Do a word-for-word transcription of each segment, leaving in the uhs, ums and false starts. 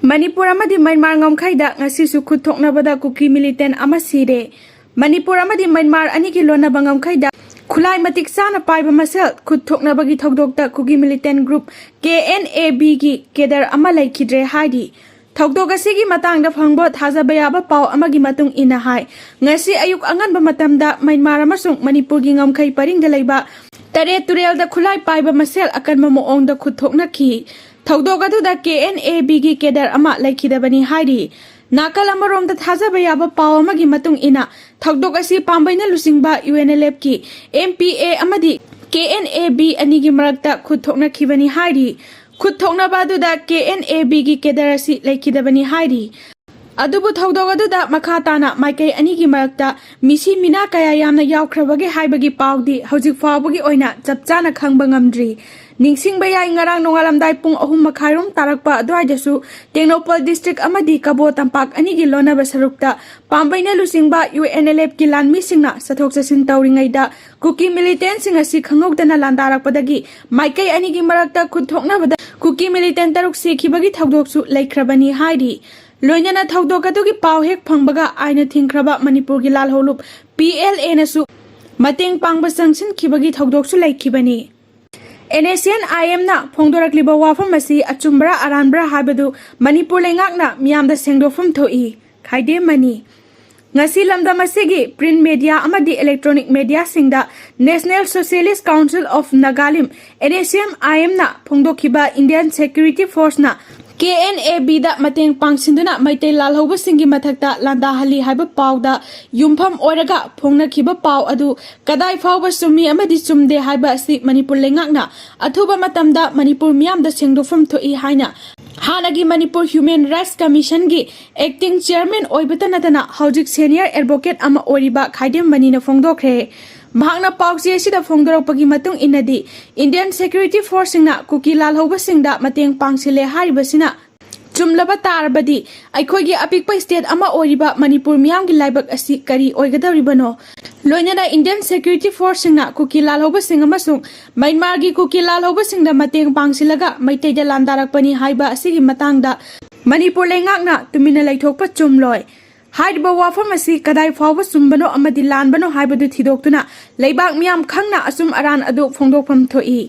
ꯃꯅꯤꯄꯨꯔ ꯑꯃꯗꯤ ꯃ꯭ꯌꯥꯟꯃꯥꯔ ꯉꯝꯈꯩꯗ ꯉꯁꯤꯁꯨ ꯈꯨꯠ ꯊꯣꯛꯅꯕꯗ ꯀꯨꯀꯤ militant ꯑꯃ ꯁꯤꯔꯦ꯫ ꯃꯅꯤꯄꯨꯔ ꯑꯃꯗꯤ ꯃ꯭ꯌꯥꯟꯃꯥꯔ ꯑꯅꯤꯒꯤ ꯂꯣꯟꯅꯕ ꯉꯝꯈꯩꯗ ꯈꯨꯠꯂꯥꯏ ꯃꯇꯤꯛ ꯆꯥꯅ ꯄꯥꯏꯕ ꯃꯁꯦꯜ ꯈꯨꯠ ꯊꯣꯛꯅꯕꯒꯤ ꯊꯧꯗꯣꯛꯇ ꯀꯨꯀꯤ militant group K N A B ꯒꯤ cadre ꯑꯃ ꯂꯩꯈꯤꯗ꯭ꯔꯦ ꯍꯥꯏꯔꯤ꯫ ꯊꯧꯗꯣꯛ ꯑꯁꯤꯒꯤ ꯃꯇꯥꯡꯗ ꯐꯪꯕ ꯊꯥꯖꯕ ꯌꯥꯕ ꯄꯥꯎ ꯑꯃꯒꯤ ꯃꯇꯨꯡ ꯏꯟꯅ ꯍꯥꯏ, ꯉꯁꯤ ꯑꯌꯨꯛ ꯑꯉꯟꯕ ꯃꯇꯝꯗ ꯃ꯭ꯌꯥꯟꯃꯥꯔ ꯑꯃꯁꯨꯡ ꯃꯅꯤꯄꯨꯔꯒꯤ ꯉꯝꯈꯩ ꯄꯔꯤꯡꯗ ꯂꯩꯕ ꯇꯔꯦꯠ ꯇꯨꯔꯦꯜꯗ ꯈꯨꯠꯂꯥꯏ ꯄꯥꯏꯕ ꯃꯁꯦꯜ ꯑꯀꯟꯕ ꯃꯑꯣꯡꯗ ꯈꯨꯠ ꯊꯣꯛꯅꯈꯤ꯫ ꯊꯧꯗꯣꯛ ꯑꯗꯨꯗ K N A B ꯒꯤ cadre ꯑꯃ ꯂꯩꯈꯤꯗꯕꯅꯤ ꯍꯥꯏꯔꯤ꯫ ꯅꯥꯀꯜ ꯑꯃꯔꯣꯝꯗ ꯊꯥꯖꯕ ꯌꯥꯕ ꯄꯥꯎ ꯑꯃꯒꯤ ꯃꯇꯨꯡ ꯏꯟꯅ, ꯊꯧꯗꯣꯛ ꯑꯁꯤ ꯄꯥꯝꯕꯩꯅ ꯂꯨꯆꯤꯡꯕ U N L F ꯀꯤ M P A ꯑꯃꯗꯤ K N A B ꯑꯅꯤꯒꯤ ꯃꯔꯛꯇ ꯈꯨꯠ ꯊꯣꯛꯅꯈꯤꯕꯅꯤ ꯍꯥꯏꯔꯤ꯫ ꯈꯨꯠ ꯊꯣꯛꯅꯕ ꯑꯗꯨꯗ K N A B ꯒꯤ cadre ꯑꯁꯤ ꯂꯩꯈꯤꯗꯕꯅꯤ ꯍꯥꯏꯔꯤ꯫ ꯑꯗꯨꯕꯨ ꯊꯧꯗꯣꯛ ꯑꯗꯨꯗ ꯃꯈꯥ ꯇꯥꯅ ꯃꯥꯏꯀꯩ ꯑꯅꯤꯒꯤ ꯃꯔꯛꯇ ꯃꯤꯁꯤ ꯃꯤꯅꯥ ꯀꯌꯥ ꯌꯥꯝꯅ ꯌꯥꯎꯈ꯭ꯔꯕꯒꯦ ꯍꯥꯏꯕꯒꯤ ꯄꯥꯎꯗꯤ ꯍꯧꯖꯤꯛ ꯐꯥꯎꯕꯒꯤ ꯑꯣꯏꯅ ꯆꯞ ꯆꯥꯅ ꯈꯪꯕ ꯉꯝꯗ꯭ꯔꯤ꯫ ꯅꯤꯡꯁꯤꯡꯕ ꯌꯥꯏ, ꯉꯔꯥꯡ ꯅꯣꯡꯉꯥꯜꯂꯝꯗꯥꯏ ꯄꯨꯡ ꯑꯍꯨꯝ ꯃꯈꯥꯏꯔꯣꯝ ꯇꯥꯔꯛꯄ ꯑꯗꯨꯋꯥꯏꯗꯁꯨ ꯇꯦꯡꯅꯧꯄꯜ district ꯑꯃꯗꯤ ꯀꯕꯣ ꯇꯝꯄꯥꯛ ꯑꯅꯤꯒꯤ ꯂꯣꯟꯅꯕ ꯁꯔꯨꯛꯇ ꯄꯥꯝꯕꯩꯅ ꯂꯨꯆꯤꯡꯕ U N L F ꯀꯤ ꯂꯥꯟꯃꯤꯁꯤꯡꯅ ꯆꯠꯊꯣꯛ ꯆꯠꯁꯤꯟ ꯇꯧꯔꯤꯉꯩꯗ ꯀꯨꯀꯤ militant ꯁꯤꯡ ꯑꯁꯤ ꯈꯪꯍꯧꯗꯅ ꯂꯥꯟꯗꯥꯔꯛꯄꯗꯒꯤ ꯃꯥꯏꯀꯩ ꯑꯅꯤꯒꯤ ꯃꯔꯛꯇ ꯈꯨꯠ ꯊꯣꯛꯅꯕꯗ ꯀꯨꯀꯤ militant ꯇꯔꯨꯛ ꯁꯤꯈꯤꯕꯒꯤ ꯊꯧꯗꯣꯛꯁꯨ ꯂꯩꯈ꯭ꯔꯕꯅꯤ ꯍꯥꯏꯔꯤ꯫ ꯂꯣꯏꯅꯅ ꯊꯧꯗꯣꯛ ꯑꯗꯨꯒꯤ ꯄꯥꯎ ꯍꯦꯛ ꯐꯪꯕꯒ ꯑꯥꯏꯟꯅ ꯊꯤꯡꯈ꯭ꯔꯕ ꯃꯅꯤꯄꯨꯔꯒꯤ ꯂꯥꯜꯍꯧꯂꯨꯞ P L A ꯅꯁꯨ ꯃꯇꯦꯡ ꯄꯥꯡꯕ ꯆꯪꯁꯤꯟꯈꯤꯕꯒꯤ ꯊꯧꯗꯣꯛꯁꯨ ꯂꯩꯈꯤꯕꯅꯤ꯫ N S C N I M ꯅ ꯐꯣꯡꯗꯣꯔꯛꯂꯤꯕ ꯋꯥꯐꯝ ꯑꯁꯤ ꯑꯆꯨꯝꯕ꯭ꯔꯥ ꯑꯔꯥꯟꯕ꯭ꯔꯥ ꯍꯥꯏꯕꯗꯨ ꯃꯅꯤꯄꯨꯔ ꯂꯩꯉꯥꯛꯅ ꯃꯤꯌꯥꯝꯗ ꯁꯦꯡꯗꯣꯛꯐꯝ ꯊꯣꯛꯏ꯫ ꯈꯥꯏꯗꯦꯝꯃꯅꯤ꯫ ꯉꯁꯤ ꯂꯝꯗꯝ ꯑꯁꯤꯒꯤ print media ꯑꯃꯗꯤ electronic media ꯁꯤꯡꯗ National Socialist Council of Nagalim, N S C N I M ꯅ ꯐꯣꯡꯗꯣꯛꯈꯤꯕ Indian Security Force ꯅ K N A B ꯗ ꯃꯇꯦꯡ ꯄꯥꯡꯁꯤꯟꯗꯨꯅ ꯃꯩꯇꯩ ꯂꯥꯜꯍꯧꯕꯁꯤꯡꯒꯤ ꯃꯊꯛꯇ ꯂꯥꯟꯗꯥꯍꯜꯂꯤ ꯍꯥꯏꯕ ꯄꯥꯎꯗ ꯌꯨꯝꯐꯝ ꯑꯣꯏꯔꯒ ꯐꯣꯡꯅꯈꯤꯕ ꯄꯥꯎ ꯑꯗꯨ ꯀꯗꯥꯏ ꯐꯥꯎꯕ ꯆꯨꯝꯃꯤ ꯑꯃꯗꯤ ꯆꯨꯝꯗꯦ ꯍꯥꯏꯕ ꯑꯁꯤ ꯃꯅꯤꯄꯨꯔ ꯂꯩꯉꯥꯛꯅ ꯑꯊꯨꯕ ꯃꯇꯝꯗ ꯃꯅꯤꯄꯨꯔ ꯃꯤꯌꯥꯝꯗ ꯁꯦꯡꯗꯣꯛꯐꯝ ꯊꯣꯛꯏ ꯍꯥꯏꯅ ꯍꯥꯟꯅꯒꯤ ꯃꯅꯤꯄꯨꯔ Human Rights Commission ꯒꯤ acting chairman ꯑꯣꯏꯕꯇ ꯅꯠꯇꯅ ꯍꯧꯖꯤꯛ senior advocate ꯑꯃ ꯑꯣꯏꯔꯤꯕ ꯈꯥꯏꯗꯦꯝ ꯃꯅꯤꯅ ꯐꯣꯡꯗꯣꯛꯈ꯭ꯔꯦ꯫ ꯃꯍꯥꯛꯅ ꯄꯥꯎꯆꯦ ꯑꯁꯤꯗ ꯐꯣꯡꯗꯣꯔꯛꯄꯒꯤ ꯃꯇꯨꯡ ꯏꯟꯅꯗꯤ, Indian Security Force ꯁꯤꯡꯅ ꯀꯨꯀꯤ ꯂꯥꯜꯍꯧꯕꯁꯤꯡꯗ ꯃꯇꯦꯡ ꯄꯥꯡꯁꯤꯜꯂꯦ ꯍꯥꯏꯔꯤꯕꯁꯤꯅ ꯆꯨꯝꯂꯕ ꯇꯥꯔꯕꯗꯤ, ꯑꯩꯈꯣꯏꯒꯤ ꯑꯄꯤꯛꯄ state ꯑꯃ ꯑꯣꯏꯔꯤꯕ ꯃꯅꯤꯄꯨꯔ ꯃꯤꯌꯥꯝꯒꯤ ꯂꯥꯏꯕꯛ ꯑꯁꯤ ꯀꯔꯤ ꯑꯣꯏꯒꯗꯧꯔꯤꯕꯅꯣ? ꯂꯣꯏꯅꯅ Indian Security Force ꯁꯤꯡꯅ ꯀꯨꯀꯤ ꯂꯥꯜꯍꯧꯕꯁꯤꯡ ꯑꯃꯁꯨꯡ ꯃ꯭ꯌꯥꯟꯃꯥꯔꯒꯤ ꯀꯨꯀꯤ ꯂꯥꯜꯍꯧꯕꯁꯤꯡꯗ ꯃꯇꯦꯡ ꯄꯥꯡꯁꯤꯜꯂꯒ ꯃꯩꯇꯩꯗ ꯂꯥꯟꯗꯥꯔꯛꯄꯅꯤ ꯍꯥꯏꯕ ꯑꯁꯤꯒꯤ ꯃꯇꯥꯡꯗ ꯃꯅꯤꯄꯨꯔ ꯂꯩꯉꯥꯛꯅ ꯇꯨꯃꯤꯟꯅ ꯂꯩꯊꯣꯛꯄ ꯆꯨꯝꯂꯣꯏ꯫ ꯍꯥꯏꯔꯤꯕ ꯋꯥꯐꯝ ꯑꯁꯤ ꯀꯗꯥꯏ ꯐꯥꯎꯕ ꯆꯨꯝꯕꯅꯣ ꯑꯃꯗꯤ ꯂꯥꯟꯕꯅꯣ ꯍꯥꯏꯕꯗꯨ ꯊꯤꯗꯣꯛꯇꯨꯅ ꯂꯩꯕꯥꯛ ꯃꯤꯌꯥꯝ ꯈꯪꯅ ꯑꯆꯨꯝ ꯑꯔꯥꯟ ꯑꯗꯨ ꯐꯣꯡꯗꯣꯛꯐꯝ ꯊꯣꯛꯏ꯫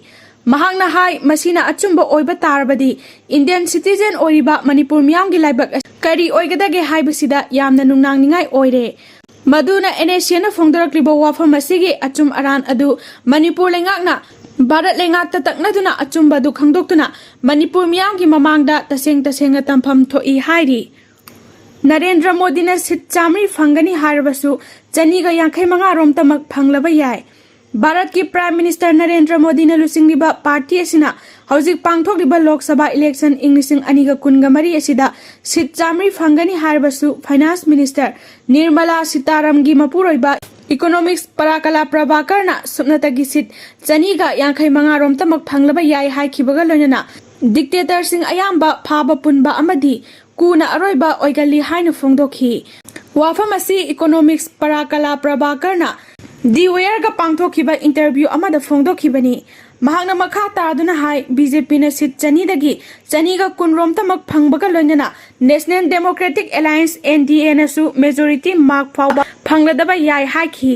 ꯃꯍꯥꯛꯅ ꯍꯥꯏ, ꯃꯁꯤꯅ ꯑꯆꯨꯝꯕ ꯑꯣꯏꯕ ꯇꯥꯔꯕꯗꯤ Indian citizen ꯑꯣꯏꯔꯤꯕ ꯃꯅꯤꯄꯨꯔ ꯃꯤꯌꯥꯝꯒꯤ ꯂꯥꯏꯕꯛ ꯑꯁꯤ ꯀꯔꯤ ꯑꯣꯏꯒꯗꯒꯦ ꯍꯥꯏꯕꯁꯤꯗ ꯌꯥꯝꯅ ꯅꯨꯡꯅꯥꯡꯅꯤꯡꯉꯥꯏ ꯑꯣꯏꯔꯦ꯫ ꯃꯗꯨꯅ NSCꯅ ꯐꯣꯡꯗꯣꯔꯛꯂꯤꯕ ꯋꯥꯐꯝ ꯑꯁꯤꯒꯤ ꯑꯆꯨꯝ ꯑꯔꯥꯟ ꯑꯗꯨ ꯃꯅꯤꯄꯨꯔ ꯂꯩꯉꯥꯛꯅ ꯚꯥꯔꯠ ꯂꯩꯉꯥꯛꯇ ꯇꯛꯅꯗꯨꯅ ꯑꯆꯨꯝꯕ ꯑꯗꯨ ꯈꯪꯗꯣꯛꯇꯨꯅ ꯃꯅꯤꯄꯨꯔ ꯃꯤꯌꯥꯝꯒꯤ ꯃꯃꯥꯡꯗ ꯇꯁꯦꯡ ꯇꯁꯦꯡꯅ ꯇꯝꯐꯝ ꯊꯣꯛꯏ ꯍꯥꯏꯔꯤ꯫ ꯅꯔꯦꯟꯗ꯭ꯔ ꯃꯣꯗꯤꯅ ꯁꯤꯠ ꯆꯥꯃꯔꯤ ꯐꯪꯒꯅꯤ ꯍꯥꯏꯔꯕꯁꯨ ꯆꯅꯤꯒ ꯌꯥꯡꯈꯩ ꯃꯉꯥ ꯔꯣꯝꯇꯃꯛ ꯐꯪꯂꯕ ꯌꯥꯏ꯫ ꯚꯥꯔꯠꯀꯤ Prime Minister ꯅꯔꯦꯟꯗ꯭ꯔ ꯃꯣꯗꯤꯅ ꯂꯨꯆꯤꯡꯂꯤꯕ ꯄꯥꯔꯇꯤ ꯑꯁꯤꯅ ꯍꯧꯖꯤꯛ ꯄꯥꯡꯊꯣꯛꯂꯤꯕ ꯂꯣꯛ ꯁꯚꯥ election ꯏꯪ ꯂꯤꯁꯤꯡ ꯑꯅꯤꯒ ꯀꯨꯟꯒ ꯃꯔꯤ ꯑꯁꯤꯗ ꯁꯤꯠ ꯆꯥꯃꯔꯤ ꯐꯪꯒꯅꯤ ꯍꯥꯏꯔꯕꯁꯨ Finance Minister ꯅꯤꯔꯃꯂꯥ ꯁꯤꯇꯥꯔꯥꯝꯒꯤ ꯃꯄꯨꯔꯣꯏꯕ Economics ꯄꯔꯥꯀꯂꯥ ꯄ꯭ꯔꯚꯥꯀꯔꯅ ꯁꯨꯞꯅꯇꯒꯤ ꯁꯤꯠ ꯆꯅꯤꯒ ꯌꯥꯡꯈꯩ ꯃꯉꯥ ꯔꯣꯝꯇꯃꯛ ꯐꯪꯂꯕ ꯌꯥꯏ ꯍꯥꯏꯈꯤꯕꯒ ꯂꯣꯏꯅꯅ dictatorꯁꯤꯡ ꯑꯌꯥꯝꯕ ꯐꯥꯕ ꯄꯨꯟꯕ ꯑꯃꯗꯤ ꯀꯨꯅ ꯑꯔꯣꯏꯕ ꯑꯣꯏꯒꯜꯂꯤ ꯍꯥꯏꯅ ꯐꯣꯡꯗꯣꯛꯈꯤ꯫ ꯋꯥꯐꯝ ꯑꯁꯤ Economics ꯄꯔꯥꯀꯂꯥ ꯄ꯭ꯔꯚꯥꯀꯔꯅ The Wireꯒ ꯄꯥꯡꯊꯣꯛꯈꯤꯕ interview ꯑꯃꯗ ꯐꯣꯡꯗꯣꯛꯈꯤꯕꯅꯤ꯫ ꯃꯍꯥꯛꯅ ꯃꯈꯥ ꯇꯥꯗꯨꯅ ꯍꯥꯏ, BJPꯅ ꯁꯤꯠ ꯆꯅꯤꯗꯒꯤ ꯆꯅꯤꯒ ꯀꯨꯟ ꯔꯣꯝꯇꯃꯛ ꯐꯪꯕꯒ ꯂꯣꯏꯅꯅ National Democratic Alliance NDAꯅꯁꯨ majority mark ꯐꯥꯎꯕ ꯐꯪꯂꯗꯕ ꯌꯥꯏ ꯍꯥꯏꯈꯤ꯫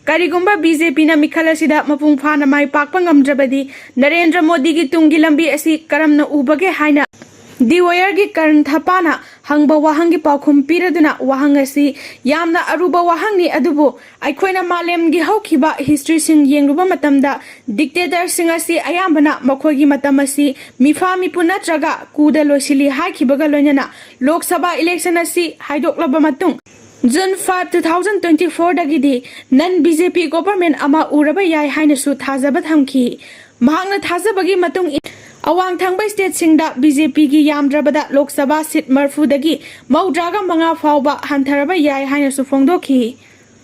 ꯀꯔꯤꯒꯨꯝꯕ BJPꯅ ꯃꯤꯈꯜ ꯑꯁꯤꯗ ꯃꯄꯨꯡ ꯐꯥꯅ ꯃꯥꯏ ꯄꯥꯛꯄ ꯉꯝꯗ꯭ꯔꯕꯗꯤ ꯅꯔꯦꯟꯗ꯭ꯔ ꯃꯣꯗꯤꯒꯤ ꯇꯨꯡꯒꯤ ꯂꯝꯕꯤ ꯑꯁꯤ ꯀꯔꯝꯅ ꯎꯕꯒꯦ ꯍꯥꯏꯅ The Wireꯒꯤ ꯀꯔꯟ ꯊꯄꯥꯅ ꯍꯪꯕ ꯋꯥꯍꯪꯒꯤ ꯄꯥꯎꯈꯨꯝ ꯄꯤꯔꯗꯨꯅ ꯋꯥꯍꯪ ꯑꯁꯤ ꯌꯥꯝꯅ ꯑꯔꯨꯕ ꯋꯥꯍꯪꯅꯤ, ꯑꯗꯨꯕꯨ ꯑꯩꯈꯣꯏꯅ ꯃꯥꯂꯦꯝꯒꯤ ꯍꯧꯈꯤꯕ historyꯁꯤꯡ ꯌꯦꯡꯂꯨꯕ ꯃꯇꯝꯗ dictatorꯁꯤꯡ ꯑꯁꯤ ꯑꯌꯥꯝꯕꯅ ꯃꯈꯣꯏꯒꯤ ꯃꯇꯝ ꯑꯁꯤ ꯃꯤꯐꯥ ꯃꯤꯄꯨ ꯅꯠꯇ꯭ꯔꯒ ꯀꯨꯗ ꯂꯣꯏꯁꯤꯜꯂꯤ ꯍꯥꯏꯈꯤꯕꯒ ꯂꯣꯏꯅꯅ ꯂꯣꯛ ꯁꯚꯥ election ꯑꯁꯤ ꯍꯥꯏꯗꯣꯛꯂꯕ ꯃꯇꯨꯡ June five, two thousand twenty fourꯗꯒꯤꯗꯤ non BJP government ꯑꯃ ꯎꯔꯕ ꯌꯥꯏ ꯍꯥꯏꯅꯁꯨ ꯊꯥꯖꯕ ꯊꯝꯈꯤ꯫ ꯃꯍꯥꯛꯅ ꯊꯥꯖꯕꯒꯤ ꯃꯇꯨꯡ ꯏꯟ-, ꯑꯋꯥꯡ ꯊꯪꯕ stateꯁꯤꯡꯗ BJPꯒꯤ ꯌꯥꯝꯗ꯭ꯔꯕꯗ ꯂꯣꯛ ꯁꯚꯥ ꯁꯤꯠ ꯃꯔꯐꯨꯗꯒꯤ ꯃꯧꯗ꯭ꯔꯥꯒ ꯃꯉꯥ ꯐꯥꯎꯕ ꯍꯟꯊꯔꯕ ꯌꯥꯏ ꯍꯥꯏꯅꯁꯨ ꯐꯣꯡꯗꯣꯛꯈꯤ꯫